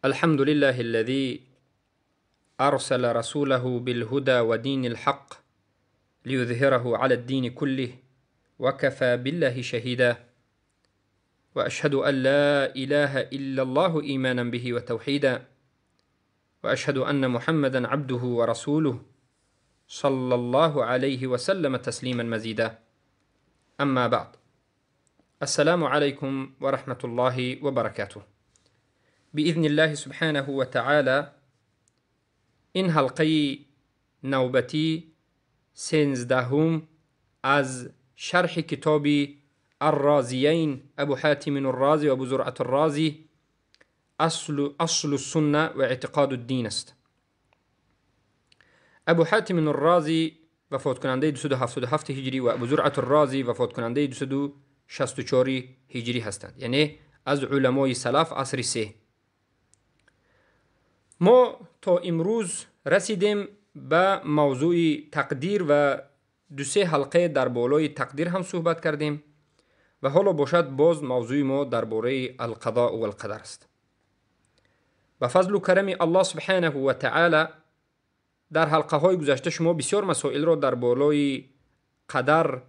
الحمد لله الذي أرسل رسوله بالهدى ودين الحق ليظهره على الدين كله وكفى بالله شهيدا، وأشهد أن لا إله إلا الله إيمانا به وتوحيدا، وأشهد أن محمدا عبده ورسوله صلى الله عليه وسلم تسليما مزيدا. أما بعد، السلام عليكم ورحمة الله وبركاته. بإذن الله سبحانه وتعالى این حلقه نوبتی 13 از شرح کتاب الرازیین ابو حاتم الرازی و ابو زرعة الرازی اصل السنة و اعتقاد الدین است. ابو حاتم الرازی وفات کننده 277 هجری و ابو زرعة الرازی وفات کننده 264 هجری هستند، یعنی از علمای سلف عصر 3. ما تا امروز رسیدیم به موضوع تقدیر و 2-3 حلقه در بالای تقدیر هم صحبت کردیم و حالا باشد باز موضوع ما درباره القضاء و القدر است. به فضل و کرم الله سبحانه و تعالی در حلقه های گذشته شما بسیار مسائل را در بالای قدر،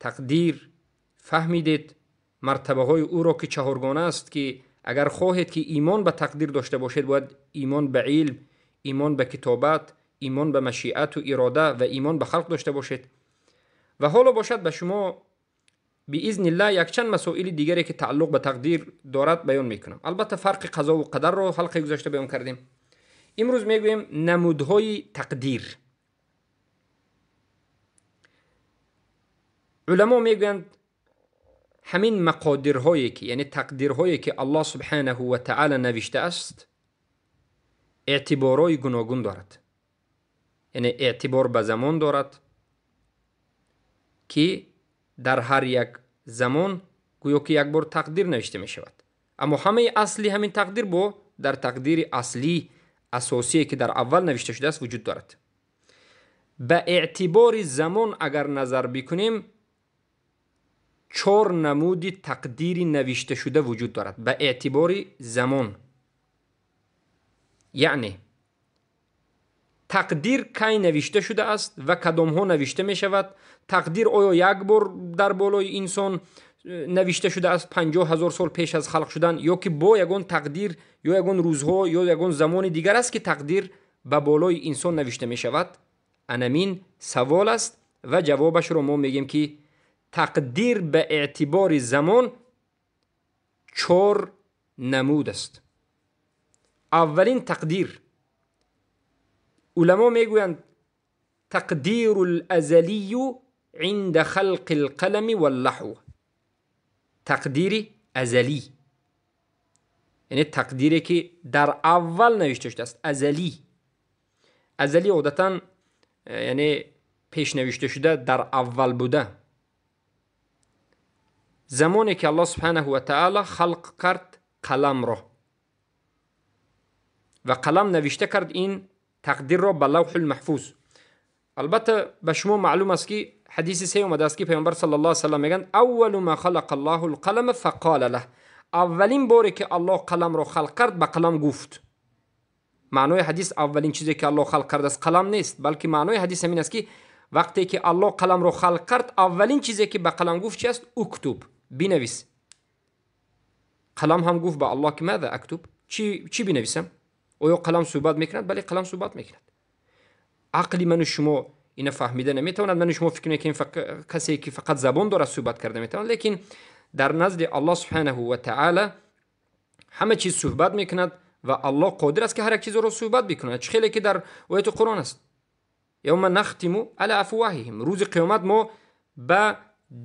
تقدیر فهمیدید، مرتبه های او را که 4 است که اگر خواهید که ایمان به تقدیر داشته باشید باید ایمان به علم، ایمان به کتابت، ایمان به مشیعت و اراده و ایمان به خلق داشته باشید. و حالا باشد به شما باذن الله یک چند مسائل دیگری که تعلق به تقدیر دارد بیان میکنم. البته فرق قضا و قدر رو حلقه گذشته بیان کردیم. امروز میگوییم نمودهای تقدیر. علما میگویند همین مقادیرهایی که یعنی تقدیرهایی که الله سبحانه و تعالی نوشته است اعتبارهای گوناگون دارد، یعنی اعتبار به زمان دارد که در هر یک زمان گویا که یک بار تقدیر نوشته می شود، اما همه اصلی همین تقدیر با در تقدیر اصلی اساسی که در اول نوشته شده است وجود دارد. به اعتبار زمان اگر نظر بکنیم 4 نمود تقدیر نوشته شده وجود دارد به اعتبار زمان. یعنی تقدیر کی نوشته شده است و کدام ها نوشته می شود. تقدیر آیا یک بار در بالای انسان نوشته شده است 50,000 سال پیش از خلق شدن، یا که با یگان تقدیر یا یگان روزها یا یگان زمان دیگر است که تقدیر به بالای انسان نوشته می شود؟ انمین سوال است و جوابش رو ما میگیم که تقدیر به اعتبار زمان 4 نمود است. اولین تقدیر، علما میگویند تقدیر الازلی عند خلق القلم واللحو. تقدیر ازلی یعنی تقدیری که در اول نوشته شده است، ازلی. ازلی عادتا یعنی پیش نوشته شده، در اول بوده. زمانی که الله سبحانه و تعالی خلق کرد قلم را و قلم نوشته کرد این تقدیر را به لوح المحفوظ. البته به شما معلوم است که حدیث 3 اومده است که پیامبر صلی الله علیه و سلم میگن اول ما خلق الله القلم فقال له. اولین باری که الله قلم را خلق کرد به قلم گفت. معنای حدیث اولین چیزی که الله خلق کرد است قلم نیست، بلکه معنای حدیث همین است که وقتی که الله قلم را خلق کرد اولین چیزی که به قلم گفت چی است؟ اکتب، بنویس. قلم هم گفت به الله که ماذا اکتب، چی بنویسم؟ آیا قلم صحبت میکند؟ بله قلم صحبت میکند. عقل من و شما اینو فهمیده نمیتواند. من و شما فکر میکنیم کسی که فقط زبان داره صحبت کرده میتواند، لیکن در نزد الله سبحانه و تعالی همه چیز صحبت میکند و الله قادر است که هر یک چیز رو صحبت بکند. چه خیلی که در آیت قرآن است، یوم نختم علی افواههم، روز قیامت ما به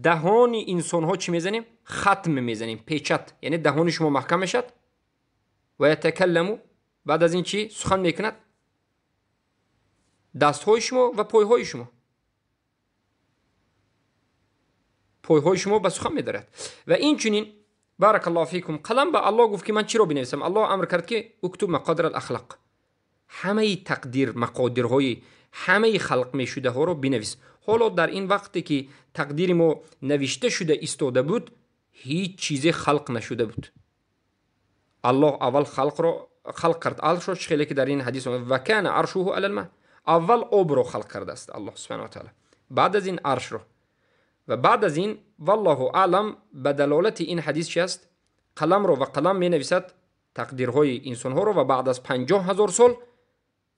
دهان انسان ها چی میزنیم؟ ختم میزنیم، پیچت، یعنی دهان شما محکم میشد. و یتکلمو، بعد از این چی سخن میکند؟ دستهای شما و پایهای شما، پایهای شما به سخن میدارد. و این چنین بارک الله فیکم قلم به الله گفت که من چی رو بنویسم؟ الله امر کرد که اکتب مقادر الاخلاق، همه تقدیر مقادیرهای همه خلق میشده ها رو بنویس. حالا در این وقتی که تقدیر ما نوشته شده ایستاده بود هیچ چیز خلق نشده بود. الله اول خلق را халқ кард аршро, чӣ хеле ки дар ин ҳадис омад, ва кана аршуҳу алал ма. Аввал обро халқ кардааст Аллоҳ субҳанаҳу ва таъала, баъд аз ин аршро ва баъд аз ин, валлоҳу аълам, ба далолати ин ҳадис чи аст? Қаламро, ва қалам менависад тақдирҳои инсонҳоро, ва баъд аз 50 000 сол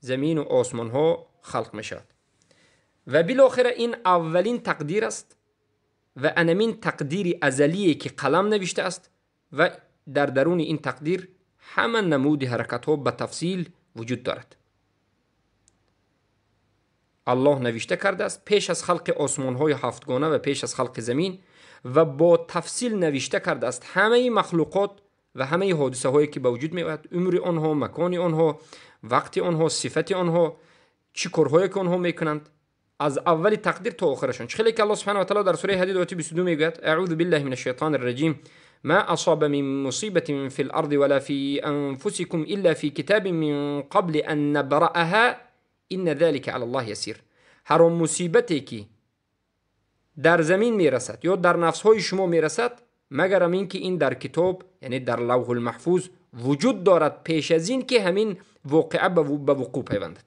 замину осмонҳо халқ мешавад. Ва билохира ин аввалин тақдир аст ва анамин тақдири азалие, ки қалам навиштааст, ва дар даруни ин тақдир ҳама намуди ҳаракатҳо ба тафсил вуҷуд дорад. Аллоҳ навишта кардааст пеш аз халқи осмонҳои ҳафтгона ва пеш аз халқи замин, ва бо тафсил навишта кардааст ҳамаи махлуқот ва ҳамаи ҳодисаҳое, ки ба вуҷуд меояд, умри онҳо, макони онҳо, вақти онҳо, сифати онҳо, чӣ корҳое ки онҳо мекунанд, аз аввали тақдир то охирашон. Чӣ хеле ки Аллоҳ субҳана ва таъала дар сураи Ҳадид, ояти 22 мегӯяд: أعوذ بالله من الشيطان الرجيم، ما أصاب من مصيبة في الأرض ولا في أنفسكم إلا في كتاب من قبل أن نبرأها إن ذلك على الله يسير. Ҳар он мусибате, ки дар замин мерасад ё дар нафсҳои шумо мерасад, магарам ин ки ин дар китоб, яъне дар Лавҳулмаҳфуз вуҷуд дорад пеш аз ин ки ҳамин воқеа ба вуқӯъ пайвандад,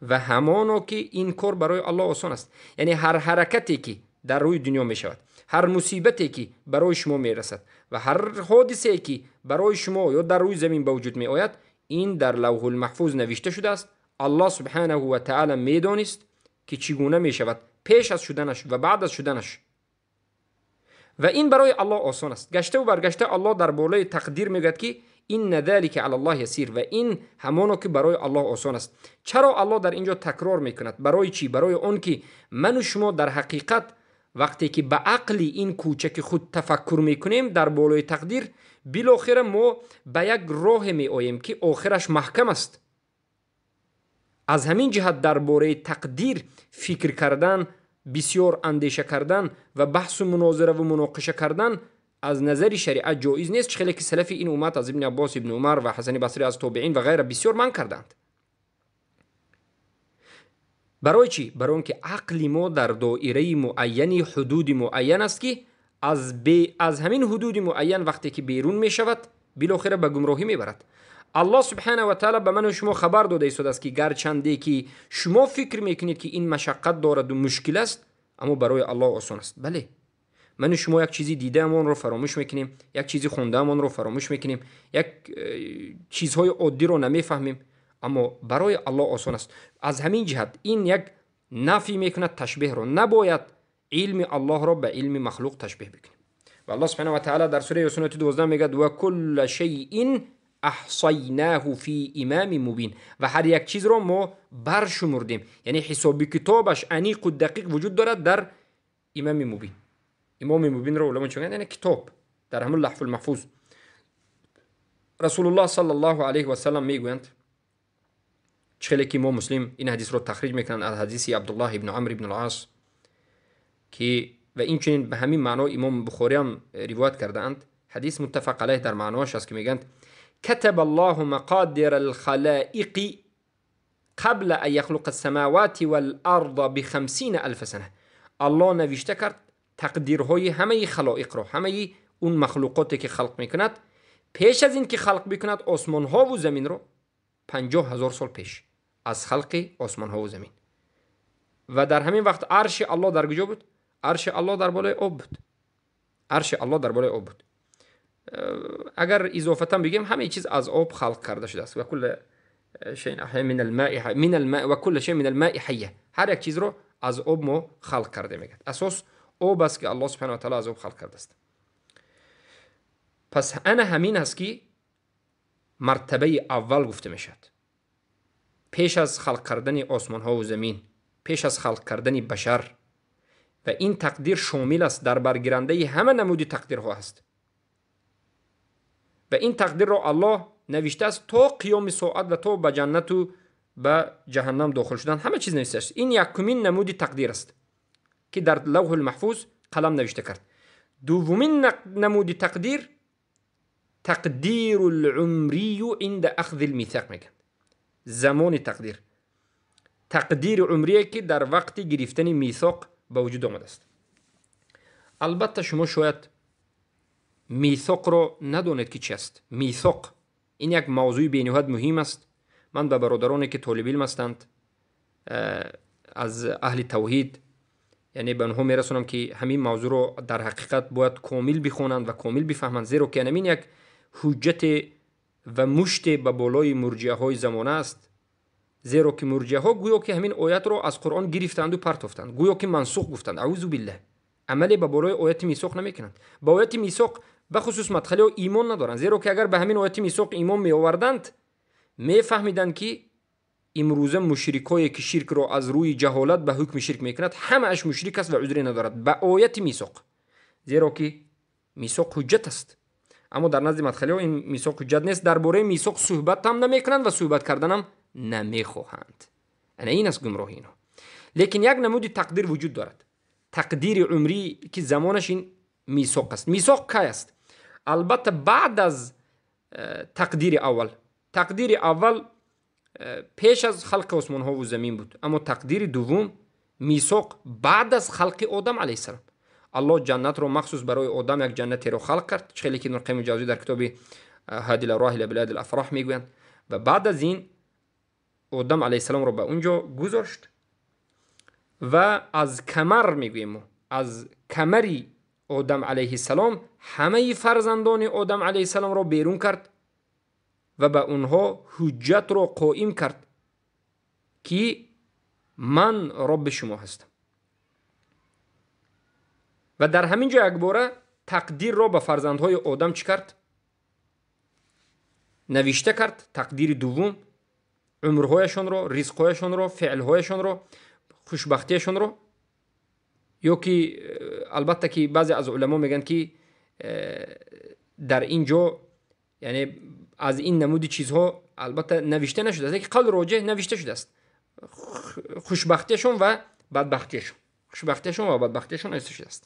ва ҳамоно ки ин кор барои Аллоҳ осон аст. Яъне ҳар ҳаракате, ки дар рӯи дунё мешавад, ҳар мусибате, ки барои шумо мерасад, ва ҳар ҳодисае, ки барои шумо ё дар рӯи замин ба вуҷуд меояд, ин дар Лавҳулмаҳфуз навишта шудааст. Аллоҳ субҳанаҳу ва таъала медонист, ки чӣ гуна мешавад пеш аз шуданаш ва баъд аз шуданаш, ва ин барои Аллоҳ осон аст. Гаштаву баргашта Аллоҳ дар болои тақдир мегӯяд, ки إن ذلك على الله يسير, ва ин ҳамоно ки барои Аллоҳ осон аст. Чаро Аллоҳ дар ин ҷо такрор мекунад? Барои чӣ? Барои он ки ману шумо дар ҳақиқат, вақте ки ба ақли ин кӯчаки худ тафаккур мекунем дар болои тақдир, билохира мо ба як роҳе меоем, ки охираш маҳкам аст. Аз ҳамин ҷиҳат дар бораи тақдир фикр кардан, бисёр андеша кардан ва баҳсу мунозираву муноқиша кардан аз назари шариат ҷоиз нест, чӣ хеле ки салафи ин уммат аз Ибни Аббос, Ибни Умар ва Ҳасани Басрӣ аз тобеин ва ғайра бисёр манъ карданд. Барои чӣ? Барои он ки ақли мо дар доираи муайяни ҳудуди муайян аст, ки аз ҳамин ҳудуди муайян вақте ки берун мешавад, билохира ба гумроҳӣ мебарад. Аллоҳ субҳана ва таала ба ману шумо хабар дода истодааст, ки гарчанде ки шумо фикр мекунед, ки ин машаққат дораду мушкил аст, аммо барои Аллоҳ осон аст. Бале, ману шумо як чизи дидаамонро фаромӯш мекунем, як чизи хондаамонро фаромӯш мекунем, як чизҳои оддиро намефаҳмем, аммо барои Аллоҳ осон аст. Аз ҳамин ҷиҳат ин як нафӣ мекунад ташбеҳро. Набояд илми Аллоҳро ба илми махлуқ ташбеҳ бикунем. Ва Аллоҳ субҳана ва таала дар сураи Ёсин, ояти 12 мегӯяд: وكل شيء أحصيناه في إمام مبين. Ва ҳар як чизро мо баршумурдем, яъне ҳисоби китобаш аниқу дақиқ вуҷуд дорад дар Имами Мубин. Имоми Мубинро уламо чӣ мегӯянд? Яъне китоб дар ҳамун Лавҳулмаҳфуз. Расулуллоҳ саллаллоҳу алайҳи васалам мегӯянд, чӣ хеле ки имом Муслим ин ҳадисро тахриҷ мекунанд аз ҳадиси Абдуллоҳ ибну Амр ибну Ас, ки ва инчунин ба ҳамин маъно имом Бухориам ривоят кардаанд, ҳадис муттафақ алайҳ дар маъноаш аст, ки мегӯянд: كتب الله مقادير الخلائق قبل أن يخلق السماوات والأرض ب50 ألف سنة. Аллоҳ навишта кард тақдирҳои ҳамаи халоиқро, ҳамаи он махлуқоте, ки халқ мекунад, пеш аз ин ки халқ бикунад осмонҳову заминро, 50 000 сол пеш аз халқи осмонҳову замин. Ва дар ҳамин вақт арши Аллоҳ дар куҷо буд? Арши Аллоҳ дар болои об буд. Арши Аллоҳ дар болои об буд. Агар изофатан бигем, ҳамаи чиз аз об халқ карда шудааст. وكل شيء من الماء حية. Ҳар як чизро аз об мо халқ карда мегӯяд. Асос об аст, ки Аллоҳ субҳана ва таала аз об халқ кардааст. Пас ана ҳамин аст, ки мартабаи аввал гуфта мешавад, пеш аз халқ кардани осмонҳову замин, пеш аз халқ кардани башар. Ва ин тақдир шомил аст, дар баргирандаи ҳама намуди тақдирҳо аст, ва ин тақдирро Аллоҳ навиштааст то қиёми соат ва то ба ҷаннату ба ҷаҳаннам дохил шудан, ҳама чиз навиштааст. Ин якумин намуди тақдир аст, ки дар Лавҳулмаҳфуз қалам навишта кард. Дуввумин намуди тақдир تقدير العمري عند أخذ الميثاق мегӯянд. Замони тақдир, тақдири умрие, ки дар вақти гирифтани мисоқ ба вуҷуд омадааст. Албатта, шумо шояд мисоқро надонед, ки чи аст мисоқ. Ин як мавзӯи бениҳоят муҳим аст. Ман ба бародароне ки толибилм ҳастанд, аз аҳли тавҳид, яъне ба онҳо мерасонам, ки ҳамин мавзӯъро дар ҳақиқат бояд комил бихонанд ва комил бифаҳманд, зеро ки ҳамин як ҳуҷҷате ва муште ба болои мурҷиаҳои замона аст. Зеро ки мурҷиаҳо гӯё ки ҳамин оятро аз Қуръон гирифтанду партофтанд, гӯё ки мансух гуфтанд. Аузу биллаҳ, амале ба болои ояти мисоқ намекунанд. Ба ояти мисоқ бахусус мадхалиҳо имон надоранд, зеро ки агар ба ҳамин ояти мисоқ имон меоварданд, мефаҳмиданд, ки имрӯза мушрикое ки ширкро аз рӯи ҷаҳолат ба ҳукми ширк мекунад, ҳамааш мушрик аст ва узре надорад ба ояти мисоқ, зеро ки мисоқ ҳуҷҷат аст. Аммо дар назди мадхалиҳо ин мисоқ ҳуҷҷат нест. Дар бораи мисоқ суҳбатам намекунанд ва суҳбат карданам намехоҳанд. Ана ин аст гумроҳи инҳо. Лекин як намуди тақдир вуҷуд дорад, тақдири умрӣ, ки замонаш ин мисоқ аст. Мисоқ кай аст? Албатта, баъд аз тақдири аввал. Тақдири аввал пеш аз халқи осмонҳову замин буд, аммо тақдири дуввум, мисоқ, баъд аз халқи Одам алайҳиссалом. Аллоҳ ҷаннатро махсус барои Одам, як ҷаннатеро халқ кард, хеле ки Ибн Қайим Ҷавзӣ дар китоби Ҳадил Арвоҳ ила Билад Афроҳ мегӯянд. Ва баъд аз ин Одам алайҳиссаломро ба он ҷо гузошт ва аз камар, мегӯем мо, аз камари Одам алайҳиссалом ҳамаи фарзандони Одам алайҳиссаломро берун кард ва ба онҳо ҳуҷҷатро қоим кард, ки ман Робби шумо ҳастам. Ва дар ҳамин ҷо якбора тақдирро ба фарзандҳои Одам чӣ кард? Навишта кард. Тақдири дуввум, умрҳояшонро, ризқҳояшонро, феълҳояшонро, хушбахтиашонро. Ё ки албатта ки баъзе аз уламо мегӯянд, ки дар ин ҷо, яъне аз ин намуди чизҳо, албатта навишта нашудааст, лекин қавли роҷеҳ, навишта шудааст хушбахтиашон ва бадбахтиашон, хушбахтиашон ва бадбахтиашон навишта шудааст.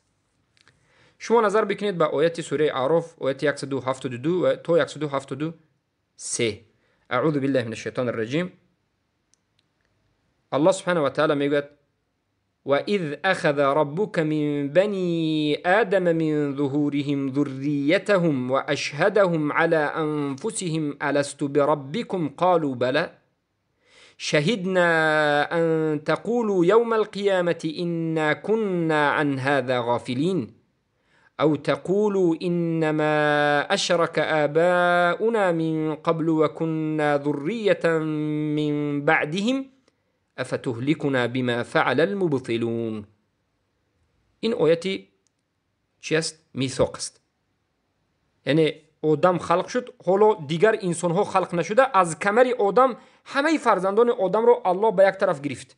Шумо назар бикунед ба ояти сураи Аъроф, ояти 172 то 173. Аъузу биллаҳи мин ашшайтони рраҷим. Аллоҳ субҳанаҳу ва таала мегӯяд: وإذ أخذ ربك من بني آدم من ظهورهم ذريتهم وأشهدهم على أنفسهم ألست بربكم قالوا بلى شهدنا أن تقولوا يوم القيامة إنا كنا عن هذا غافلين أو تقولوا إنما أشرك آباؤنا من قبل وكنا ذرية من بعدهم أفتهلكنا بما فعل المبطلون. Ин ояти чи аст? Мисоқ аст. Яъне Одам халқ шуд, ҳоло дигар инсонҳо халқ нашуда, аз камари Одам ҳамаи фарзандони Одамро Аллоҳ ба як тараф гирифт.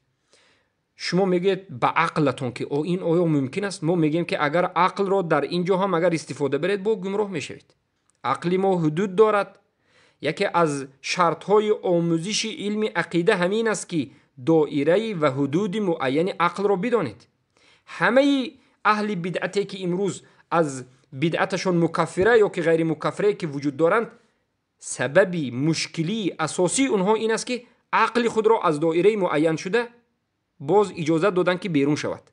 Шумо мегӯед ба ақлатон, ки ин оё мумкин аст? Мо мегӯем, ки агар ақлро дар ин ҷо ҳам агар истифода баред, бо гумроҳ мешавед. Ақли мо ҳудуд дорад. Яке аз шартҳои омӯзиши илми ақида ҳамин аст, ки доираи ва ҳудуди муайяни ақлро бидонед. Ҳамаи аҳли бидъате ки имрӯз аз бидъаташон мукаффира ё ки ғайри мукаффирае ки вуҷуд доранд, сабаби мушкилии асосии онҳо ин аст, ки ақли худро аз доираи муайяншуда боз иҷозат доданд, ки берун шавад.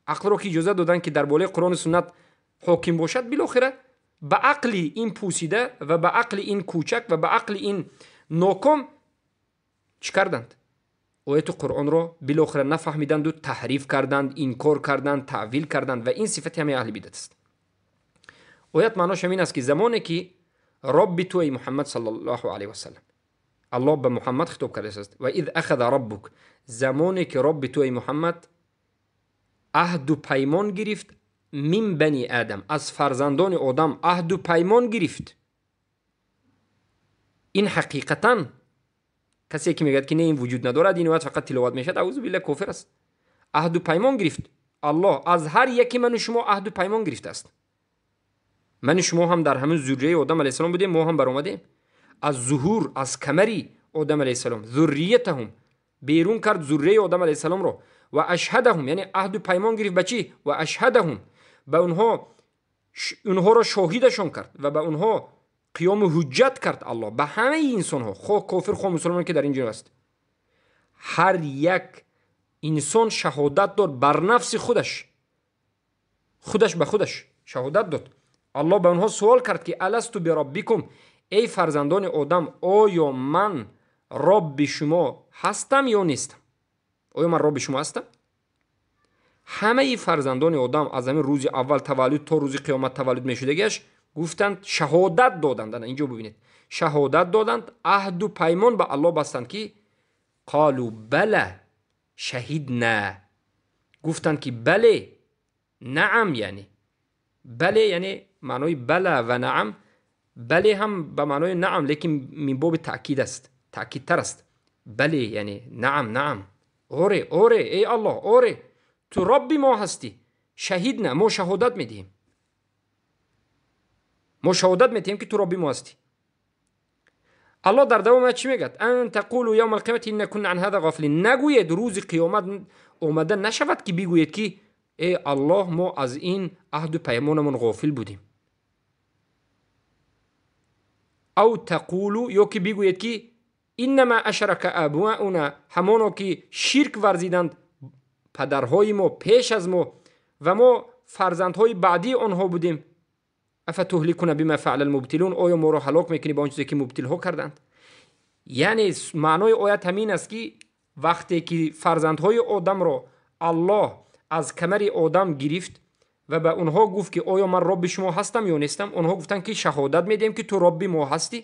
Ақлро ки иҷозат доданд, ки дар болои Қуръону суннат ҳоким бошад, билохира ба ақли ин пӯсида ва ба ақли ин кӯчак ва ба ақли ин ноком чӣ карданд? Ояти Қуръонро билохира нафаҳмиданду таҳриф карданд, инкор карданд, таъвил карданд. Ва ин сифати ҳамаи аҳли бидат аст. Оят маънош ҳамин аст, ки замоне ки Робби ту, эй Муҳаммад саллаллоҳу алайҳи васалам, Аллоҳ ба Муҳаммад хитоб кардааст, ва из ахаза раббук, замоне ки Робби ту, эй Муҳаммад, аҳду паймон гирифт, мин бани Адам, аз фарзандони Одам аҳду паймон гирифт. Ин ҳақиқатан касе ки мегӯяд, ки не, ин вуҷуд надорад, ин оят фақат тиловат мешавад, аузу билла, кофир аст. Аҳду паймон гирифт. Аллоҳ аз ҳар яки ману шумо аҳду паймон гирифтааст. Ману шумо ҳам дар ҳамин зуррияи Одам алайҳиссалом будем, мо ҳам баромадем аз зуҳур, аз камари Одам алайҳиссалом. Зурриятаҳум, берун кард зуррияи Одам алайҳиссаломро. Ва ашҳадаҳум, яъне аҳду паймон гирифт ба чӣ? Ва ашҳадаҳум, ба онҳо, онҳоро шоҳидашон кард ва ба онҳо қиёму ҳуҷҷат кард Аллоҳ ба ҳамаи инсонҳо, хоҳ кофир, хоҳ мусулмон, ки дар ин ҷо аст. Ҳар як инсон шаҳодат дод бар нафси худаш, худаш ба худаш шаҳодат дод. Аллоҳ ба онҳо суол кард, ки аласту бироббикум, Эй фарзандони одам, оё ман робби шумо ҳастам ё нестам? Оё ман робби шумо ҳастам? Ҳамаи фарзандони одам аз ҳамин рӯзи аввал таваллуд то рӯзи қиёмат таваллуд мешудагиаш гуфтанд, шаҳодат доданд. Ана инҷо бибинед, шаҳодат доданд, аҳду паймон ба Аллоҳ бастанд ки қолу бала шаҳидна, гуфтанд ки бале, наам, яъне бале, яъне маънои бала ва наам, бале ҳам ба маънои наам, лекин мин боби таъкид аст, таъкидтар аст. Бале яъне наам, наам, оре, оре, эй Аллоҳ, оре, ту робби мо ҳастӣ. Шаҳидна, мо шаҳодат медиҳем, мо шаҳодат медиҳем ки ту робби мо ҳастӣ. Аллоҳ дар давом чӣ мегӯяд? Ан тақулу явма алқиёмати инна кунна ан ҳаза ғофилин. Нагӯед рӯзи қиёмат омада нашавад ки бигӯед ки эй Аллоҳ, мо аз ин аҳду паймонамон ғофил будем. Ав тақулу, ё ки бигӯед ки иннама ашрака абуауна, ҳамоно ки ширк варзиданд падарҳои мо пеш аз мо ва мо фарзандҳои баъдии онҳо будем. Афатуҳликуна бима фаъала алмубтилун, оё моро ҳалок мекунӣ ба он чизе ки мубтилҳо карданд? Яъне маънои оят ҳамин аст ки вақте ки фарзандҳои одамро Аллоҳ аз камари одам гирифт ва ба онҳо гуфт ки оё ман робби шумо ҳастам ё нестам, онҳо гуфтанд ки шаҳодат медиҳем ки ту робби мо ҳастӣ.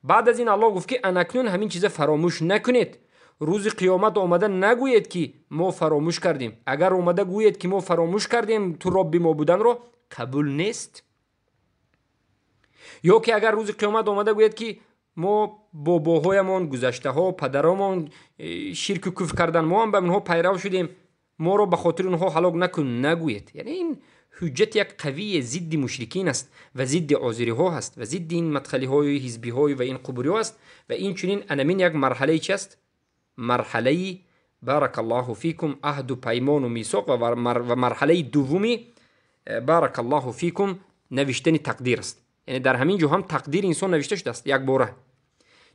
Баъд аз ин Аллоҳ гуфт ки анакнун ҳамин чиза фаромӯш накунед, рӯзи қиёмат омада нагӯед ки мо фаромӯш кардем. Агар омада гӯед ки мо фаромӯш кардем ту робби мо буданро, қабул нест. Ё ки агар рӯзи қиёмат омада гӯед ки мо бобоҳоямон, гузаштаҳо, падаромон ширку куфр кардан, мо ҳам ба онҳо пайрав шудем, моро ба хотири онҳо ҳалок накун, нагӯед. Яъне ин ҳуҷҷат як қавие зидди мушрикин аст ва зидди озириҳо ҳаст ва зидди ин мадхалиҳою ҳизбиҳою ва ин қубуриҳо аст. Ва инчунин анамин як марҳалаи чи аст? Марҳалаи баракаллоҳу фикум аҳду паймону мисоқ ва марҳалаи дуввуми баракаллоҳу фикум навиштани тақдир аст. Яъне дар ҳамин ҷо ҳам тақдири инсон навишта шудааст якбора.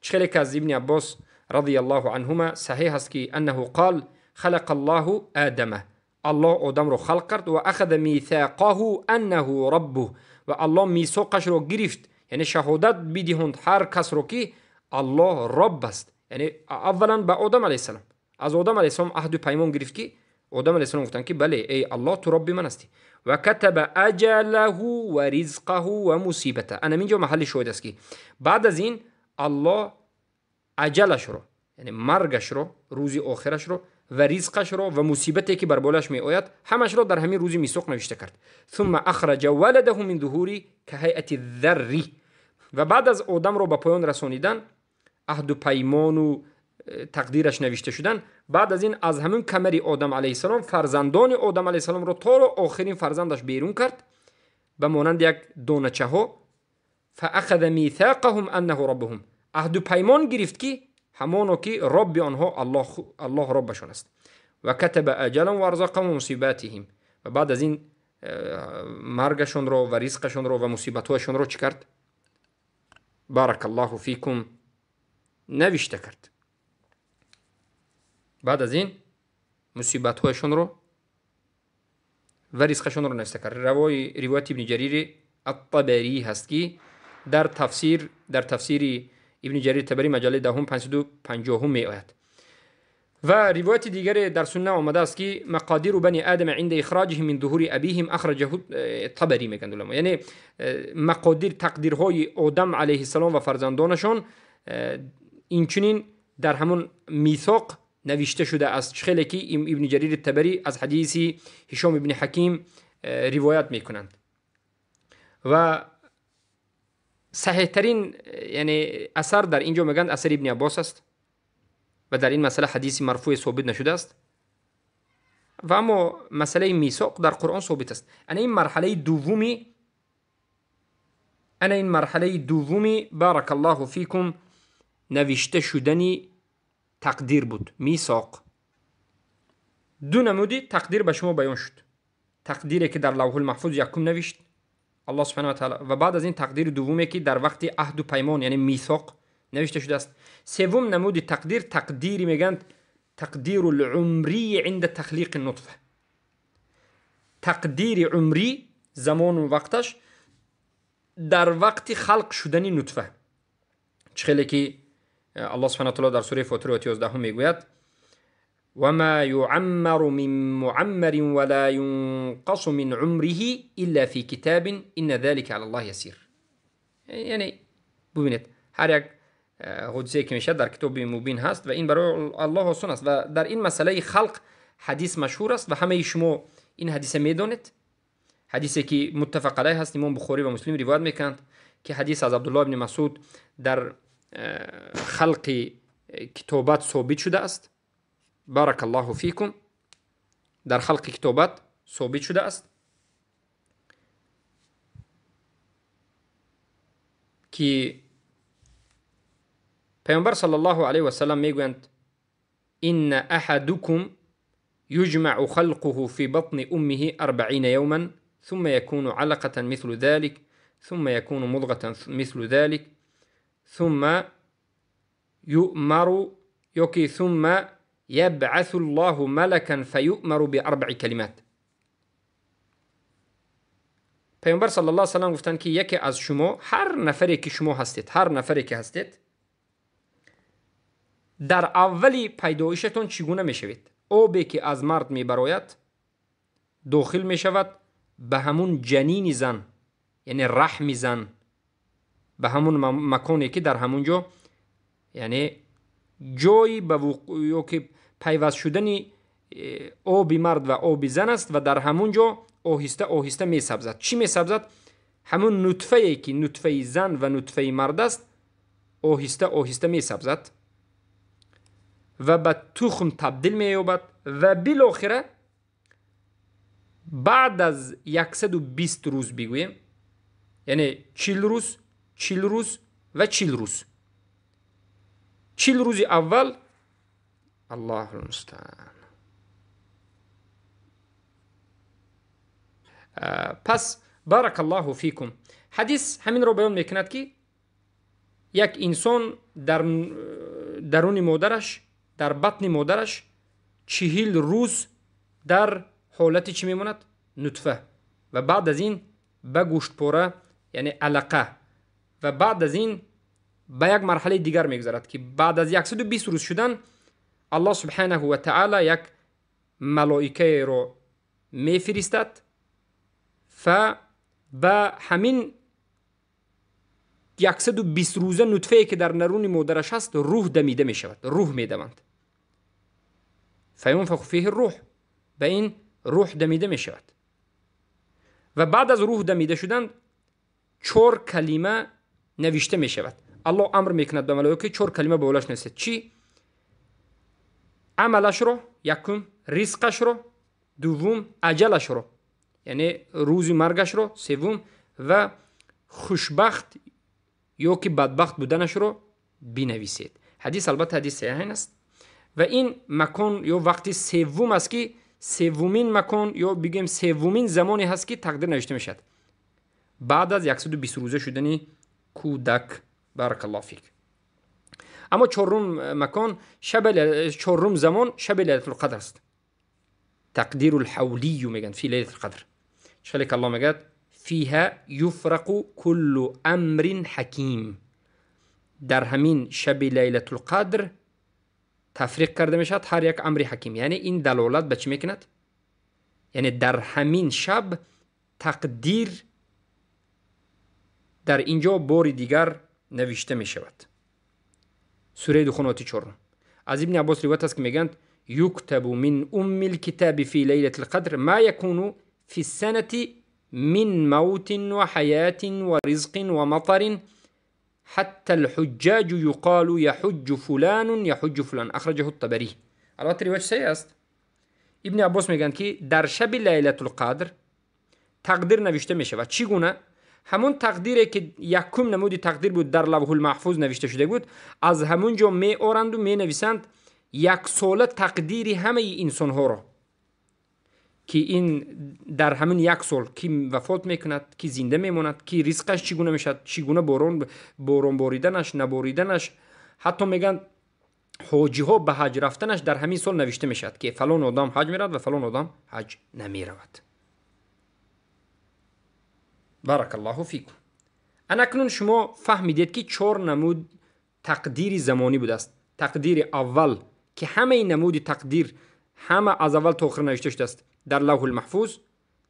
Чӣ хеле ки аз ибни Аббос радиаллоҳу анҳума саҳеҳ аст ки аннаҳу қол халақа Аллоҳу Одама, Аллоҳ одамро халқ кард, ва ахада мисоқаҳу аннаҳу раббуҳ, ва Аллоҳ мисоқашро гирифт, яъне шаҳодат бидиҳонд ҳар касро ки Аллоҳ робб аст. Яъне аввалан ба Одам алайҳиссалом, аз Одам алайҳиссалом аҳду паймон гирифт ки Одам алайҳиссалом гуфтанд ки бале, эй Аллоҳ, ту робби ман ҳастӣ. Ва катаба аҷалаҳу ва ризқаҳу ва мусибата. Ана ҳамин ҷо маҳалли шоҳид аст ки баъд аз ин Аллоҳ аҷалашро, яъне маргашро, рӯзи охирашро ва ризқашро ва мусибате ки бар болояш меояд ҳамашро дар ҳамин рӯзи мисоқ навишта кард. Сумма ахраҷа валадаҳу мин зуҳури каҳайати дарри. Ва баъд аз одамро ба поён расонидан, аҳду паймону тақдираш навишта шудан, баъд аз ин аз ҳамин камари одам алайҳиссалом фарзандони одам алайҳиссаломро то охирин фарзандаш берун кард ба монанди як доначаҳо. Фаахаза мисоқаҳум аннаҳу раббуҳум, аҳду паймон гирифт ки ҳамоно ки робби онҳо Аллоҳ роббашон аст. Ва катаба аҷалан ва арзақаҳум мусибатиҳим, ва баъд аз ин маргашонро ва ризқашонро ва мусибатҳояшонро чӣ кард? Баракаллоҳу фикум навишта кард. Баъд аз ин мусибатҳояшонро ва ризқашонро навишта кард. Ривояти ибни Ҷарири ат-Табарӣ ҳаст ки дар тафсири ибни Ҷарир Табарӣ маҷаллаи 10 550 меояд. Ва ривояти дигаре дар сунна омадааст ки мақодиру бани одама инда ихраҷиҳим мин зуҳури абиҳим ахраҷаҳу Табарӣ мегӯянд уламо. Яъне мақодир, тақдирҳои одам алайҳиссалом ва фарзандонашон инчунин дар ҳамон мисоқ навишта шудааст. Чӣ хеле ки ибни Ҷарири Табарӣ аз ҳадиси Ҳишом ибни Ҳаким ривоят мекунанд. Ва саҳеҳтарин яъне асар дар ин ҷо мегӯянд асари ибни Аббос аст ва дар ин масъала ҳадиси марфӯе собит нашудааст. Ва аммо масъалаи мисоқ дар Қуръон собит аст. Ана ин марҳалаи дуввуми, ана ин марҳалаи дуввуми баракаллоҳу фикум навишта шудани тақдир буд, мисоқ. Ду намуди тақдир ба шумо баён шуд. Тақдире ки дар лавҳул маҳфуз якум навишт Аллоҳ субҳанаҳу ва таъала, ва баъд аз ин тақдири дуввуме ки дар вақти аҳду паймон, яъне мисоқ навишта шудааст. Севум намуди тақдир, тақдири мегӯянд тақдиру лумрии инда тахлиқи нутфа. Тақдири умрӣ замону вақташ дар вақти халқ шудани нутфа. Чӣ хеле ки Аллоҳ субҳанаҳу ва таъоло дар сураи Фотир ояти 11 мегӯяд: وما يعمر من معمر ولا ينقص من عمره إلا في كتاب إن ذلك على الله يسير. یعنی ببینید هر یک حادثه که میشه در کتاب مبین هست و این برای الله آسان است. و در این مسئله خلق حدیث مشهور است و همه شما این حدیث میدانید، حدیثی که متفق علیه هست، امام بخاری و مسلم روایت میکنند که حدیث از عبدالله بن مسعود در خلق کتابت ثابت شده است. بارک الله فیکم. در خلق کتابت ثابت شده است که پیامبر صلی الله علیه و سلم میگویند: ان احدکم يجمع خلقه في بطن أمه 40 يوما ثم يكون علقة مثل ذلك ثم يكون مضغة مثل ذلك ثم يؤمر يوكي ثم يبعث الله ملكا فيؤمر بأربع كلمات. پیامبر صلی الله علیه و سلم گفتند که یکی از شما، هر نفری که شما هستید، هر نفری که هستید، در اولی پیدایشتون چگونه میشوید؟ آبی که از مرد میبراید داخل میشود به همون جنین زن، یعنی رحم زن، به همون مکانی که در همونجا، یعنی جایی به وقوع که پیوست شدن آب مرد و آب زن است و در همونجا آهسته آهسته میسبزد. چی میسبزد؟ همون نطفه که نطفه زن و نطفه مرد است آهسته آهسته میسبزد و به تخم تبدیل مییابد و بالاخره بعد از 120 روز بگوییم، یعنی 40 روز، 40 روز و 40 روز، 40 روز اول، الله المستعان. پس بارک الله فیکم، حدیث همین رو بیان میکند که یک انسان در درون مادرش، در بطن مادرش 40 روز در حالت چی میماند؟ نطفه، و بعد از این به گوشت پاره یعنی علقه، و بعد از این به یک مرحله دیگر میگذرد که بعد از 120 روز شدن الله سبحانه و تعالی یک ملائکه رو میفرستد و به همین 120 روزه نطفه که در نرون مادرش هست روح دمیده می شود، روح می دمند. فینفخ فیه الروح، به این روح دمیده می شود و بعد از روح دمیده شدن 4 کلمه نوشته می شود. الله امر میکند به ملائکه 4 کلمه به اولاش نویسد. چی؟ عملش رو یکم، رزقش رو دوم، اجلش رو یعنی روز مرگش رو سوم، و خوشبخت یا که بدبخت بودنش رو بنویسید. حدیث البته حدیث صحیح است و این مکان یا وقتی سوم است که سومین مکان یا بگیم سومین زمانی هست که تقدیر نوشته میشد بعد از 120 روزه شدن کودک. بارک الله فیک. اما چهارم مکان شب، چهارم زمان شب لیلة القدر است. تقدیر الحولی میگن فی لیلة القدر. چخلی که الله میگه فیها یفرق کل امر حکیم، در همین شب لیلة القدر تفریق کرده میشد هر یک امر حکیم. یعنی این دلالت به چی میکند؟ یعنی در همین شب تقدیر در اینجا بار دیگر نوشته می شود. سوره دخان آیه 4 از ابن عباس روایت است که میگند یکتب من ام الكتاب فی لیلة القدر ما یکون فی السنة من موت و حیات و رزق و مطر حتى الحجاج يقال يحج فلان يحج فلان. اخرجه الطبری. البته روایت صحیح است. ابن عباس میگن که در شب لیلة القدر تقدیر نوشته می شود. چگونه؟ همون تقدیری که یکم نمودی تقدیر بود در لوح المحفوظ نوشته شده بود، از همونجا می آرند و می نویسند یک ساله تقدیر همه انسان ها را که این در همین یک سال کی وفات میکند، کی زنده میماند، کی رزقش چگونه میشد، چگونه باران باریدنش، نباریدنش، حتی میگن حاجی ها به حج رفتنش در همین سال نوشته میشد که فلان آدم حج میرود و فلان آدم حج نمیرود. بارک الله فیکم. اکنون شما فهمیدید که 4 نمود тақдири замонӣ будааст. Тақдири аввал ки ҳамаи намуди тақдир ҳама аз аввал то охир навишта шудааст дар лавҳулмаҳфуз,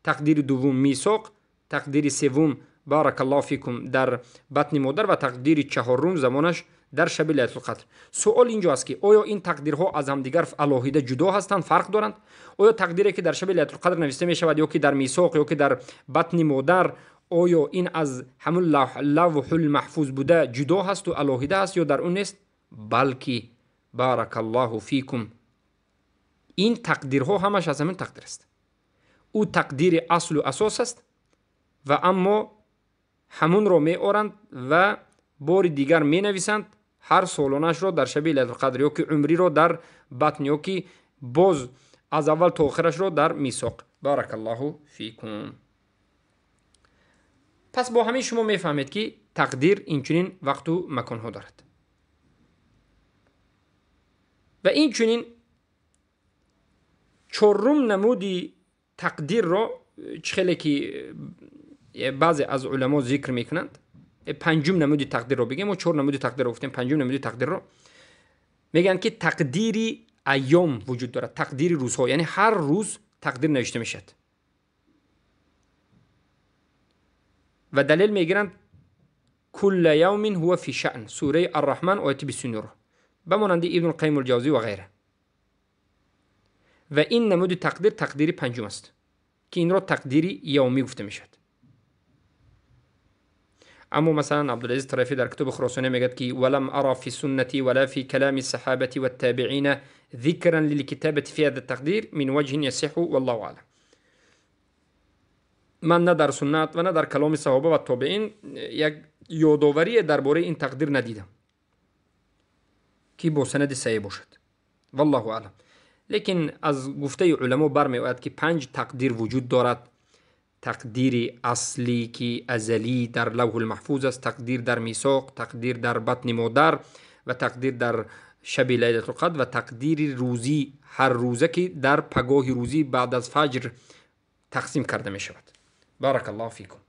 тақдири дуввум мисоқ, тақдири севум баракаллоҳу фикум дар батни модар ва тақдири чаҳорум замонаш дар шаби лайлатулқадр. Суол инҷо аст ки оё ин тақдирҳо аз ҳамдигар алоҳида ҷудо ҳастанд, фарқ доранд? Оё тақдире ки дар шаби лайлатулқадр навишта мешавад ё ки дар мисоқ ё ки дар батни модар, оё ин аз ҳамун лавҳулмаҳфуз буда ҷудо ҳасту алоҳида ҳаст ё дар он нест? Балки баракаллоҳу фикум ин тақдирҳо ҳамаш аз ҳамин тақдир аст. Ӯ тақдири аслу асос аст ва аммо ҳамунро меоранд ва бори дигар менависанд ҳар солонашро дар шаби лайлатулқадр ё ки умриро дар батн ё ки боз аз аввал то охирашро дар мисоқ. Баракаллоҳу фикум. Пас бо ҳамин шумо мефаҳмед ки тақдир инчунин вақту маконҳо дорад. Ва инчунин чорум намуди тақдирро чӣ хеле ки баъзе аз уламо зикр мекунанд, панҷум намуди тақдирро бигем, мо чор намуди тақдирро гуфтем, панҷум намуди тақдирро мегӯянд ки тақдири айём вуҷуд дорад, тақдири рӯзҳо, яъне ҳар рӯз тақдир навишта мешавад. Ва далел мегиранд кулла явмин ҳува фи шаън, сураи Арраҳман ояти 29, ба монанди Ибну Қайим ал-Ҷавзӣ ва ғайра. Ва ин намуди тақдир тақдири панҷум аст ки инро тақдири явмӣ гуфта мешавад. Аммо масалан Абдулазиз Тарафӣ дар китоби Хуросонӣ мегӯяд ки валам ара фи суннати вала фи калами саҳабати ваттабиина зикран лилкитабати фи ҳаза тақдир мин ваҷҳин ясиҳу валлоҳу аълам. Ман на дар суннат ва на дар каломи саҳоба ва тобеин як ёдоварие дар бораи ин тақдир надидам ки бо санади саҳеҳ бошад. Валлоҳу аълам. Лекин аз гуфтаи уламо бармеояд ки панҷ тақдир вуҷуд дорад. Тақдири аслӣ ки азалӣ дар лавҳулмаҳфуз аст, тақдир дар мисоқ, тақдир дар батни модар ва тақдир дар шаби лайлатулқадр ва тақдири рӯзӣ ҳар рӯза ки дар пагоҳи рӯзӣ баъд аз фаҷр тақсим карда мешавад. Баракаллоҳу фикум.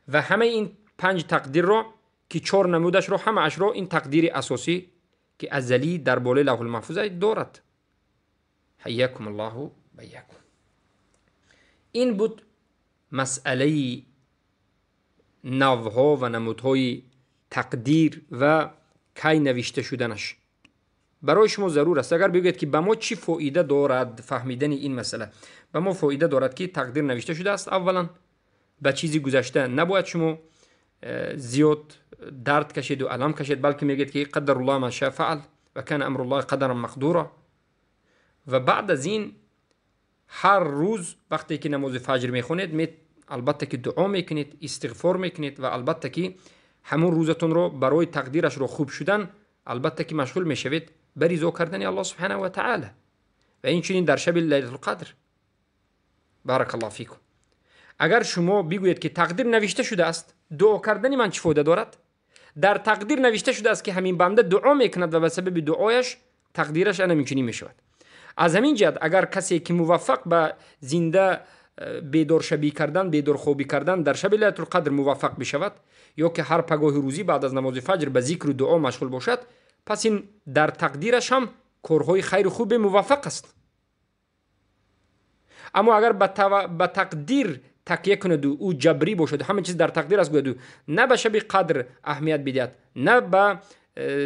Ва ҳамаи ин панҷ тақдирро ки чор намудашро ҳамаашро ин тақдири асосӣ ки азалӣ дар болои лавҳулмаҳфуз дорад. Ҳайякум аллоҳу байякум. Ин буд масъалаи навъҳо ва намудҳои тақдир ва кай навишта шуданаш. Барои шумо зарур аст агар бигӯед ки ба мо чӣ фоида дорад фаҳмидани ин масъала. Ба мо фоида дорад ки тақдир навишта шудааст. Аввалан ба чизи гузашта набояд шумо зиёд дард кашеду алам кашед, балки мегӯед ки қадаруллоҳ ма ша фаал ва кана амруллоҳи қадаран мақдура. Ва баъд аз ин ҳар рӯз вақте ки намози фаҷр мехонед, албатта ки дуо мекунед, истиғфор мекунед ва албатта ки ҳамон рӯзатонро барои тақдирашро хуб шудан албатта ки машғул мешавед ба ризо кардани Аллоҳ субҳанаҳу ва таъала. Ва инчунин дар шаби лайлатулқадр. Баракаллоҳу фикум. Агар шумо бигӯед ки тақдир навишта шудааст, дуо кардани ман чӣ фоида дорад? Дар тақдир навишта шудааст ки ҳамин банда дуо мекунад ва ба сабаби дуояш тақдираш ана инчунин мешавад. Аз ҳамин ҷиҳат агар касе ки муваффақ ба зинда бедоршабӣ кардан, бедорхобӣ кардан дар шаби лайлатулқадр муваффақ бишавад ё ки ҳар пагоҳи рӯзӣ баъд аз намози фаҷр ба зикру дуо машғул бошад, пас ин дар тақдираш ҳам корҳои хайру хубе муваффақ аст. Аммо агар ба тақдир такя кунаду ӯ ҷабрӣ бошаду ҳама чиз дар тақдир аст гӯяду на ба шаби қадр аҳамият бидиҳад, на ба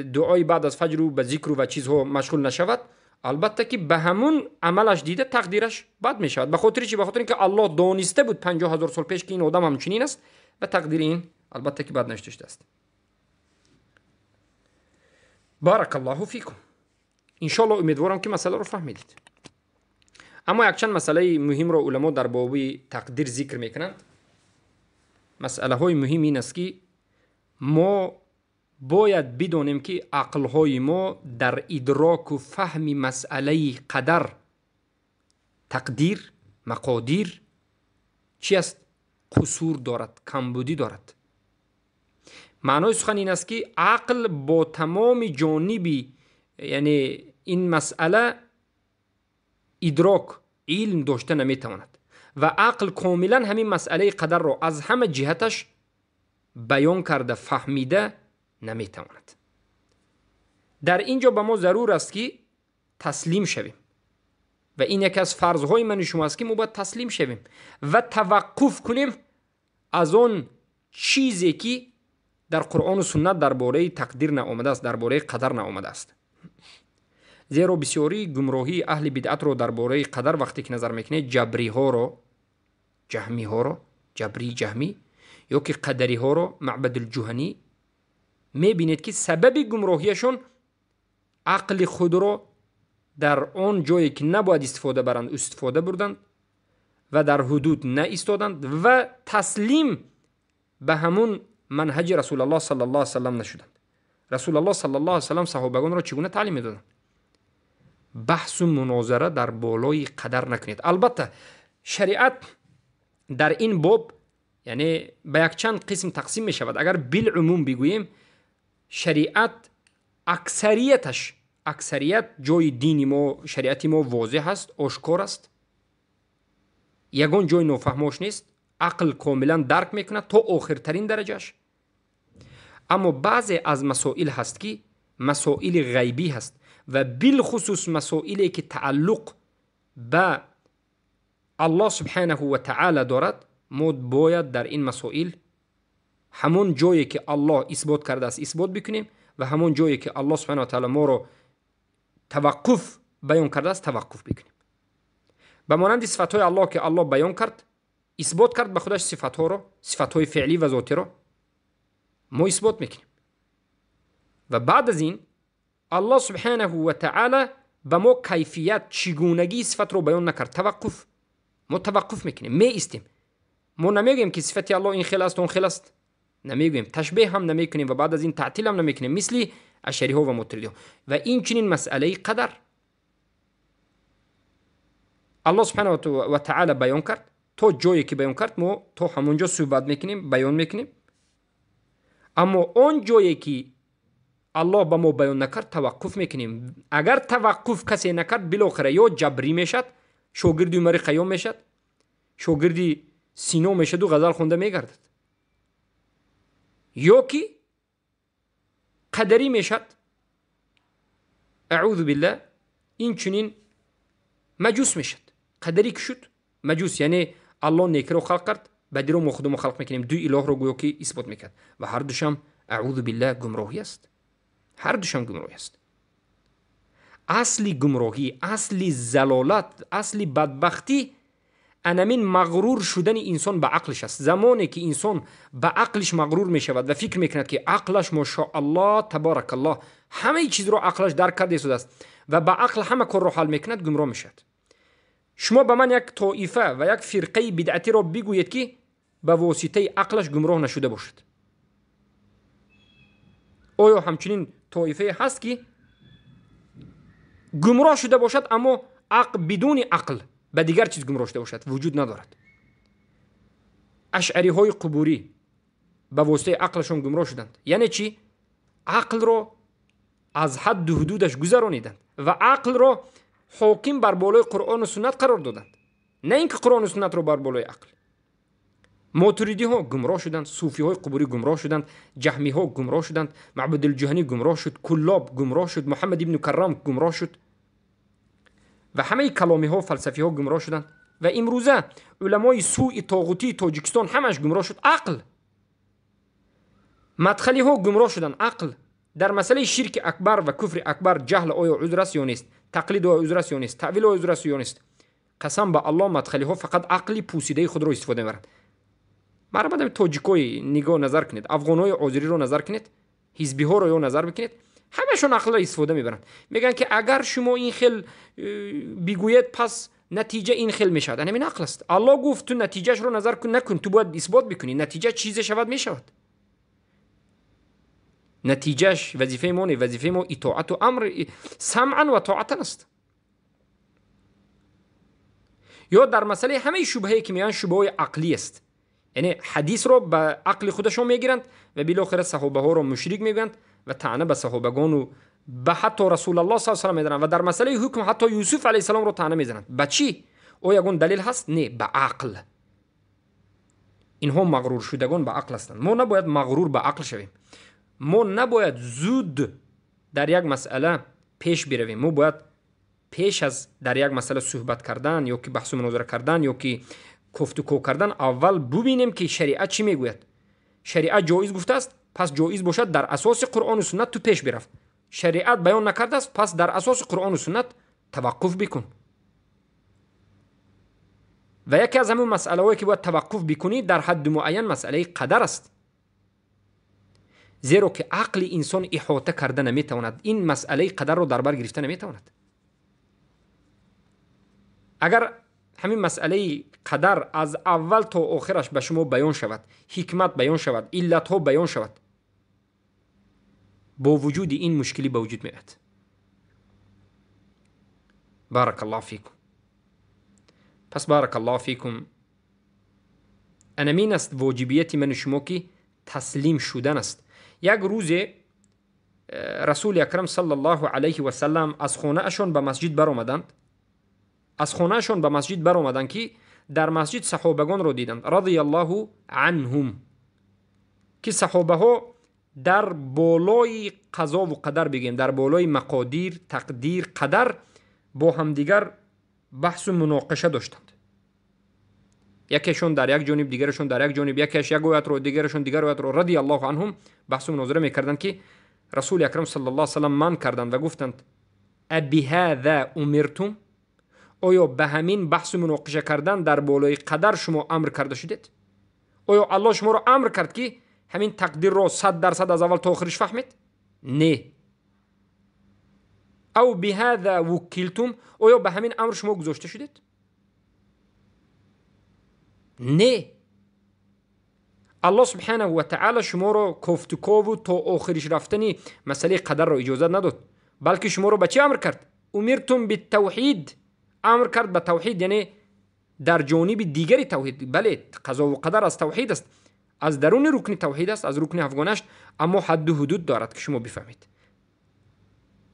дуои баъд аз фаҷру ба зикру ва чизҳо машғул нашавад, албатта ки ба ҳамун амалаш дида тақдираш бад мешавад. Ба хотири чӣ? Ба хотири ин ки Аллоҳ дониста буд 50 000 сол пеш ки ин одам ҳамчунин аст ва тақдири ин албатта ки бад навишта шудааст. Баракаллоҳу фикум. Иншоаллоҳ умедворам ки масъаларо фаҳмидед. Аммо якчанд масъалаи муҳимро уламо дар боби тақдир зикр мекунанд. Масъалаҳои муҳим ин аст ки мо бояд бидонем ки ақлҳои мо дар идроку фаҳми масъалаи қадар, тақдир, мақодир чи аст? Қусур дорад, камбудӣ дорад. Маънои сухан ин аст ки ақл бо тамоми ҷониби, яъне ин масъала идрок, илм дошта наметавонад ва ақл комилан ҳамин масъалаи қадарро аз ҳама ҷиҳаташ баён карда, фаҳмида наметавонад. Дар ин ҷо ба мо зарур аст, ки таслим шавем ва ин яке аз фарзҳои мани шумо аст, ки мо бояд таслим шавем ва таваққуф кунем аз он чизе, ки дар Қуръону суннат дар бораи тақдир наомадааст, дар бораи қадар наомадааст. Зеро бисёрии гумроҳии аҳли бидъатро дар бораи қадар вақте ки назар мекунед, ҷабриҳоро, ҷаҳмиҳоро, ҷабрии ҷаҳмӣ ё ки қадариҳоро, Маъбадулҷуҳанӣ, мебинед, ки сабаби гумроҳияшон ақли худро дар он ҷое, ки набояд истифода баранд, истифода бурданд ва дар ҳудуд наистоданд ва таслим ба ҳамун манҳаҷи Расулаллоҳ саллаллоҳу алайҳи васаллам нашуданд. Расулаллоҳ саллаллоҳу алайҳи васаллам саҳобагонро чӣ гуна таълим медоданд? Баҳсу мунозара дар болои қадар накунед. Албатта, шариат дар ин боб, яъне, ба якчанд қисм тақсим мешавад. Агар билумум бигӯем, шариат аксарияташ, аксарият ҷои дини мо, шариати мо возеҳ аст, ошкор аст, ягон ҷои нофаҳмош нест, ақл комилан дарк мекунад то охиртарин дараҷааш. Аммо баъзе аз масоил ҳаст, ки масоили ғайбӣ ҳаст ва билхусус масоиле, ки тааллуқ ба Аллоҳ субҳанаҳу ва таъала дорад, мо бояд дар ин масоил ҳамон ҷое, ки Аллоҳ исбот кардааст, исбот бикунем ва ҳамон ҷое, ки Аллоҳ субҳанаҳу ва таъала моро таваққуф баён кардааст, таваққуф бикунем. Ба монанди сифатҳои Аллоҳ, ки Аллоҳ баён кард, исбот кард ба худаш сифатҳоро, сифатҳои феълӣ ва зотиро мо исбот мекунем. Ва баъд аз ин Аллоҳ субҳанаҳу ва таъала ба мо кайфият, чигунагии сифатро баён накард, таваққуф. Мо таваққуф мекунем, меистем. Мо намегӯем, ки сифати Аллоҳ ин хел аст, он хел аст, намегӯем, ташбеҳ ҳам намекунем ва баъд аз ин таътил ҳам намекунем, мисли ашариҳо ва мотуридиҳо. Ва инчунин масъалаи қадар Аллоҳ субҳанаҳу ва таъала баён кард, то ҷое ки баён кард, мо то ҳамон ҷо суҳбат мекунем, баён мекунем. Аммо он ҷое, ки Аллоҳ ба мо баён накард, таваққуф мекунем. Агар таваққуф касе накард, билохира ё ҷабрӣ мешад, шогирди Умари Хайём мешад, шогирди Сино мешаду ғазал хонда мегардад, ё ки қадарӣ мешад, аъузу биллаҳ, инчунин маҷус мешад. Қадарӣ ки шуд, маҷус, яъне Аллоҳ некиро халқ кард, бадиро мо худамо халқ мекунем, ду илоҳро гӯё ки исбот мекард. Ва ҳар душам, аъузу биллаҳ, гумроҳӣ аст, ҳар душам гумроҳӣ аст. Асли гумроҳӣ, асли залолат, асли бадбахтӣ анамин мағрур шудани инсон ба ақлиш аст. Замоне ки инсон ба ақлиш мағрур мешавад ва фикр мекунад, ки ақлаш мошоаллоҳ табаракаллоҳ, ҳамаи чизро ақлаш дарк карда истодааст ва ба ақл ҳама корро ҳал мекунад, гумроҳ мешавад. Шумо ба ман як тоифа ва як фирқаи бидъатиро бигӯед, ки ба воситаи ақлаш гумроҳ нашуда бошад. Оё ҳамчунин тоифае ҳаст, ки гумроҳ шуда бошад, аммо бидуни ақл ба дигар чиз гумроҳ шуда бошад? Вуҷуд надорад. Ашъариҳои қубурӣ ба воситаи ақлашон гумроҳ шуданд. Яъне чӣ? Ақлро аз ҳадду ҳудудаш гузарониданд ва ақлро ҳоким бар болои Қуръону суннат қарор доданд, на ин ки Қуръону суннатро бар болои ақл. Мотуридиҳо гумроҳ шуданд, суфиҳои қубурӣ гумроҳ шуданд, ҷаҳмиҳо гумроҳ шуданд, Маъбудулҷуҳанӣ гумроҳ шуд, Куллоб гумроҳ шуд, Муҳаммад ибну Каррам гумроҳ шуд ва ҳамаи каломиҳо, фалсафиҳо гумроҳ шуданд. Ва имрӯза уламои сӯи тоғутии Тоҷикистон ҳамаш гумроҳ шуд, ақл. Мадхалиҳо гумроҳ шуданд, ақл. Дар масъалаи ширки акбар ва куфри акбар, ҷаҳл оё узр аст ё нест, тақлид оё узр аст ё нест, таъвил оё узр аст ё нест, қасам ба Аллоҳ, мадхалиҳо фақат ақли пӯсидаи худро истифода мебаранд. Марҳамат, тоҷикои нигоҳ назар кунед, афғонҳои озириро назар кунед, ҳизбиҳоро ё назар бикунед, ҳамашон ақлро истифода мебаранд. Мегӯянд, ки агар шумо ин хел бигӯед, пас натиҷа ин хел мешавад. Ана ин ақл аст. Аллоҳ гуфт, ту натиҷаашро назар накун, ту бояд исбот бикунӣ. Натиҷа чизе шавад, мешавад. Натиҷааш вазифаи мо не, вазифаи мо итоату амр, самъан ва тоатан аст. Ё дар масъалаи ҳамаи шубҳае, ки меоянд, шубҳаҳои ақлӣ аст. Яъне ҳадисро ба ақли худашон мегиранд ва билохира саҳобаҳоро мушрик мегӯянд ва таъна ба саҳобагону ба ҳатто Расулаллоҳ с салам мезананд ва дар масъалаи ҳукм ҳатто Юсуф алайҳиссаломро таъна мезананд. Ба чӣ? О ягон далел ҳаст? Не, ба ақл. Инҳо мағруршудагон ба ақл ҳастанд. Мо набояд мағрур ба ақл шавем. Мо набояд зуд дар як масъала пеш биравем, мо бояд пеш аз дар як масъала суҳбат кардан ё ки баҳсу мунозира кардан ё ки кофтуков кардан аввал бубинем, ки шариат чӣ мегӯяд. Шариат ҷоиз гуфтааст, пас ҷоиз бошад, дар асоси Қуръону суннат ту пеш бирафт. Шариат баён накардааст, пас дар асоси Қуръону суннат таваққуф бикун. Ва яке аз ҳамон масъалаҳое ки бояд таваққуф бикунӣ дар ҳадди муайян масъалаи қадар аст, зеро ки ақли инсон иҳота карда наметавонад, ин масъалаи қадарро дар бар гирифта наметавонад. Агар ҳамин масъалаи қадар аз аввал то охираш ба шумо баён шавад, ҳикмат баён шавад, иллатҳо баён шавад, бо вуҷуди ин мушкилӣ ба вуҷуд меояд. Барак Аллоҳ фикум. Пас барак Аллоҳ фикум, анамин аст воҷибияти ману шумо, ки таслим шудан аст. Як рӯзе Расули Акрам саллаллоҳу алайҳи васаллам аз хонаашон ба масҷид баромаданд. Аз хонаашон ба масҷид баромаданд, ки дар масҷид саҳобагонро диданд, радияллоҳу анҳум, ки саҳобаҳо дар болои қазову қадар, бигем, дар болои мақодир, тақдир, қадар бо ҳамдигар баҳсу муноқиша доштанд. Якешон дар як ҷониб, дигарашон дар як ҷониб, якеш як оятро, дигарашон дигар оятро, радияллоҳу анҳум, баҳсу мунозира мекарданд, ки Расули Акрам саллаллоҳу алайҳи васаллам ман карданд ва гуфтанд: абиҳаза умиртум? Оё ба ҳамин баҳсу муноқиша кардан дар болои қадар шумо амр карда шудед? Оё Аллоҳ шуморо амр кард, ки ҳамин тақдирро 100% аз аввал то охириш фаҳмед? Не. Ав биҳаза вуккилтум? Оё ба ҳамин амр шумо гузошта шудед? Не. Аллоҳ субҳанаҳу ва таъала шуморо кофтукову то охириш рафтани масъалаи қадарро иҷозат надод, балки шуморо ба чӣ амр кард? Умиртум биттавҳид. Амр кард ба тавҳид, яъне дар ҷониби дигари тавҳид. Бале, қазову қадар аз тавҳид аст, аз даруни рукни тавҳид аст, аз рукни ҳафтгонашт, аммо ҳадду ҳудуд дорад, ки шумо бифаҳмед,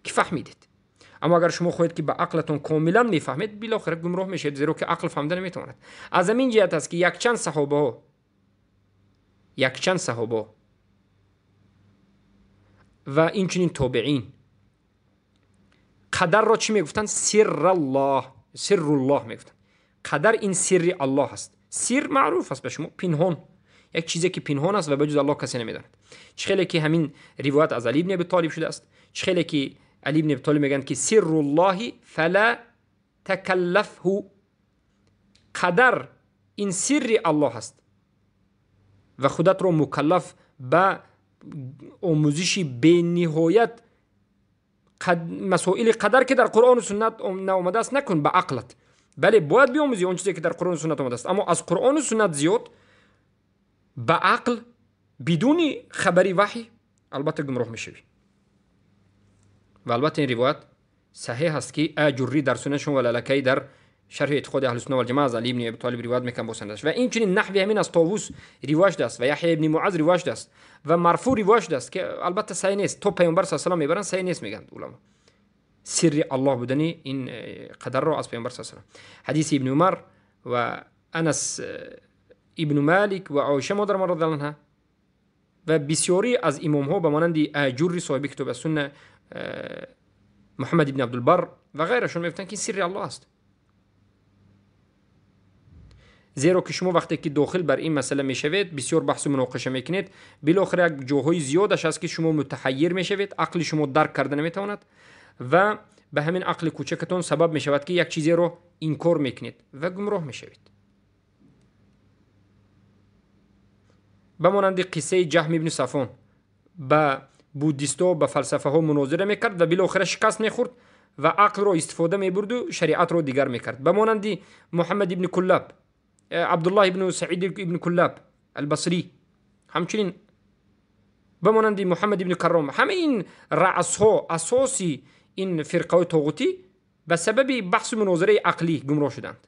ки фаҳмидед. Аммо агар шумо хоҳед, ки ба ақлатон комилан мефаҳмед, билохира гумроҳ мешавед, зеро ки ақл фаҳмида наметавонад. Аз ҳамин ҷиҳат аст, ки якчанд саҳобаҳо ва инчунин тобеин қадарро чӣ мегуфтанд? Сирраллоҳ, сирруллоҳ мегуфтанд. Қадар ин сирри Аллоҳ аст. Сир маъруф аст ба шумо, пинҳон, як чизе ки пинҳон аст ва ба ҷуз Аллоҳ касе намедонад. Чӣ хеле ки ҳамин ривоят аз Али ибни Аби Толиб шудааст, чӣ хеле ки Али ибни Аби Толиб мегӯянд, ки сирруллоҳи фала такаллафҳу. Қадар ин сирри Аллоҳ аст ва худатро мукаллаф ба омӯзиши бениҳоят масоили қадар, ки дар Қуръону суннат наомадааст, накун ба ақлат. Бале, бояд биомӯзӣ он чизе ки дар Қуръону суннат омадааст, аммо аз Қуръону суннат зиёд ба ақл бидуни хабари ваҳй албатта гумроҳ мешавӣ. Ва албатта ин ривоят саҳеҳ аст, ки Аҷуррӣ дар суннатшон ва Лалакаӣ дар шарҳи эътиқоди аҳли сунна валҷамоа аз Али ибни Аби Толиб ривоят мекунанд бо санадаш. Ва инчунин наҳви ҳамин аз Товус ривоят шудааст ва Яҳё ибни Муаз ривоят шудааст ва марфӯъ ривоят шудааст, ки албатта саҳеҳ нест, то Паёмбар саллаллоҳу алайҳи васаллам мебаранд, саҳеҳ нест мегӯянд уламо. Сирри Аллоҳ будани ин қадарро аз Паёмбар саллаллоҳу алайҳи васаллам. Ҳадиси Ибни Умар ва Анас ибну Малик ва Оиша модарамон радиаллоҳу анҳа ва бисёре аз имомҳо ба монанди Аҷурри соҳиби китоби Сунна, Муҳаммад ибни Абдулбар ва ғайрашон мегуфтанд, ки сирри Аллоҳ аст. Зеро ки шумо вақте ки дохил бар ин масъала мешавед, бисёр баҳсу муноқиша мекунед, билохира як ҷоҳои зиёдаш аст, ки шумо мутаҳайир мешавед, ақли шумо дарк карда наметавонад ва ба ҳамин ақли кӯчакатон сабаб мешавад, ки як чизеро инкор мекунед ва гумроҳ мешавед. Ба монанди қиссаи Ҷаҳм ибни Сафон ба буддистҳо, ба фалсафаҳо мунозира мекард ва билохира шикаст мехӯрд ва ақлро истифода мебурду шариатро дигар мекард. Ба монанди Муҳаммад ибни Куллаб, Абдуллоҳ ибну Саид ибни Куллаб Албасрӣ, ҳамчунин ба монанди Муҳаммад ибни Карром, ҳамаи ин раъсҳо, асоси ин фирқаҳои тоғутӣ ба сабаби баҳсу мунозираи ақлӣ гумроҳ шуданд.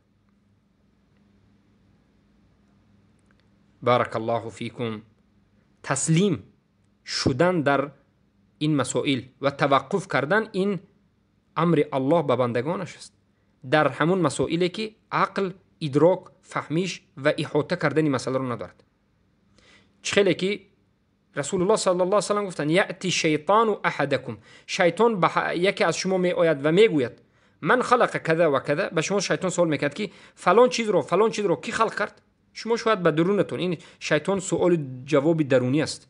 Баракаллоҳу фикум. Таслим шудан дар ин масоил ва таваққуф кардан ин амри Аллоҳ ба бандагонаш аст. Дар ҳамон масоиле ки ақл, идрок, фаҳмиш ва иҳота кардани масъаларо надорад. Чӣ хеле ки Расулуллоҳ саллаллоҳу алайҳи васаллам гуфтанд: яъти шайтону аҳадакум, шайтон ба яке аз шумо меояд ва мегӯяд: ман халақа каза ва каза. Ба шумо шайтон суол мекунад, ки фалон чизро, фалон чизро кӣ халқ кард? Шумо шояд ба дарунатон, ин шайтон суоли ҷавоби дарунӣ аст.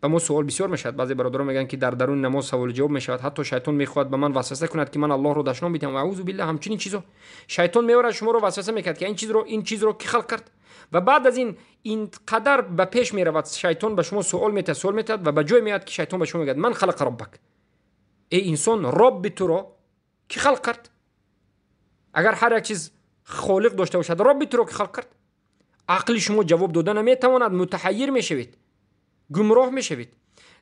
Ба мо суол бисёр мешавад. Баъзе бародарон мегӯянд, ки дар даруни намоз саволи ҷавоб мешавад. Ҳатто шайтон мехоҳад ба ман васваса кунад, ки ман Аллоҳро дашном бидиҳам. Аузу биллаҳ, ҳамчунин чизо. Шайтон меорад, шуморо васваса мекунад, ки ин чизро кӣ халқ кард? Ва баъд аз ин ин қадар ба пеш меравад, шайтон ба шумо суол метиҳад, суол метиҳад ва ба ҷой меояд, ки шайтон ба шумо мегӯяд: ман халақа роббак, эй инсон, робби туро кӣ халқ кард? Агар ҳар як чиз холиқ дошта бошад, робби туро кӣ халқ кард? Ақли шумо ҷавоб дода наметавонад, мутаҳайир мешавед, гумроҳ мешавед.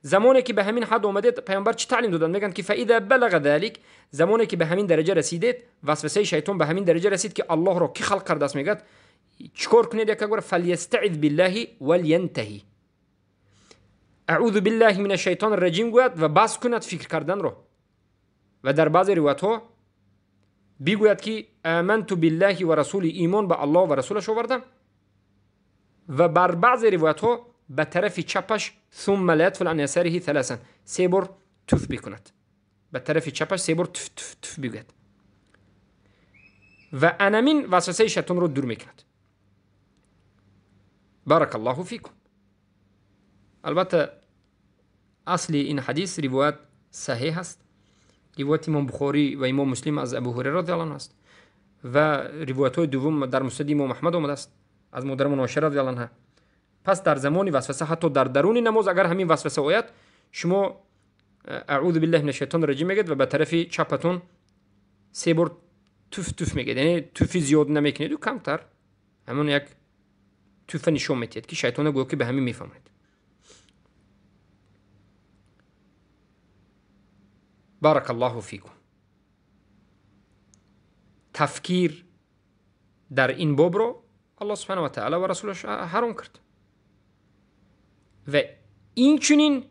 Замоне ки ба ҳамин ҳад омадед, паёмбар чӣ таълим доданд? Мегӯянд, ки фаиза балага залик, замоне ки ба ҳамин дараҷа расидед, васвасаи шайтон ба ҳамин дараҷа расид, ки Аллоҳро кӣ халқ кардааст, мегӯяд чикор кунед? Як бор фалйастаиз биллаҳи валянтаҳи, аъузу биллаҳи мина шайтони раҷим гӯяд ва бас кунад фикр карданро. Ва дар баъзе ривоятҳо бигӯяд, ки аманту биллаҳи ва расули, имон ба Аллоҳ ва расулаш овардам. Ва бар баъзе ривоятҳо ба тарафи чапаш ثم ليتفل عن يساره ثلاثا، се бор туф бикунад, ба тарафи чапаш се бор туф туф туф бигӯяд ва анамин васвасаи шайтонро дур мекунад. Барак Аллоҳу фикум. Албатта асли ин ҳадис ривоят саҳеҳ аст, ривояти имом Бухорӣ ва имом Муслим аз Абу Ҳурайра радиаллоҳу анҳу аст ва ривоятҳои дуввум дар муснади имом Аҳмад омадааст аз модарамон Оиша радиаллоҳу анҳа. Пас дар замони васваса, ҳатто дар даруни намоз агар ҳамин васваса ояд, шумо аъузу биллаҳи мина шайтони раҷим мегӯед ва ба тарафи чапатон се бор туф туф мегӯед, яъне туфи зиёд намекунеду камтар, ҳамон як туфа нишон метиҳед, ки шайтона гӯё ки ба ҳамин мефаҳмад. Барак Аллоҳу фикум. Тафкир дар ин бобро Аллоҳ субҳанаҳу ва таъала ва расулаш ҳаром кард. Ва инчунин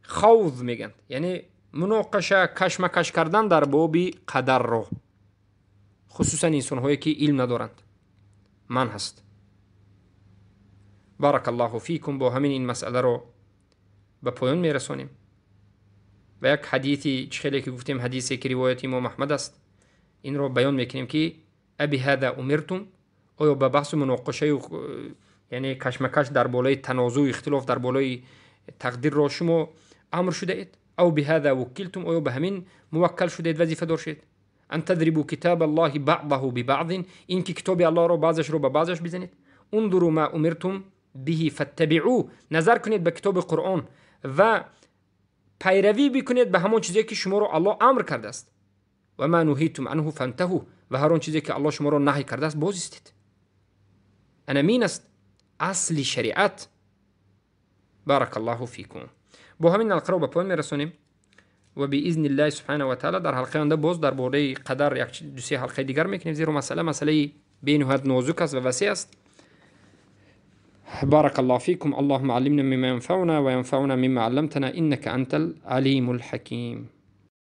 хавз мегӯянд, яъне муноқаша, кашмакаш кардан дар боби қадарро, хусусан инсонҳое ки илм надоранд, ман ҳаст. Барак Аллоҳу фикум. Бо ҳамин ин масъаларо ба поён мерасонем ва як ҳадиси чӣ хеле ки гуфтем, ҳадисе ки ривояти имом Аҳмад аст, инро баён мекунем, ки аби ҳада умиртум, оё ба баҳсу муноқишаю яъне кашмакаш дар болои танозӯъ, ихтилоф дар болои тақдирро шумо амр шудаед? Ав биҳада вуккилтум, оё ба ҳамин муваккал шудаед, вазифадор шуд? Ан тадрибу китаба Аллоҳи баъдаҳу бибаъдин, ин ки китоби Аллоҳро баъзашро ба баъзаш бизанед. Ундуру ма умиртум биҳи фаттабиъу, назар кунед ба китоби Қуръон ва пайравӣ бикунед ба ҳамон чизе ки шуморо Аллоҳ амр кардааст. Ва ма нуҳитум анҳу фантаҳу, ва ҳар он чизе ки Аллоҳ шуморо наҳй кардааст боз истед. Анамин аст асли шариат. Барак Аллоҳу фикум. Бо ҳамин ҳалқаро ба поён мерасонем ва биизни Аллоҳи субҳанаҳу ва таъала дар ҳалқаи оянда боз дар бораи қадар як ду се ҳалқаи дигар мекунем, зеро масъала масъалаи бениҳоят нозук аст ва васеъ аст. بارك الله فيكم. اللهم علمنا مما ينفعنا وينفعنا مما علمتنا إنك أنت العليم الحكيم.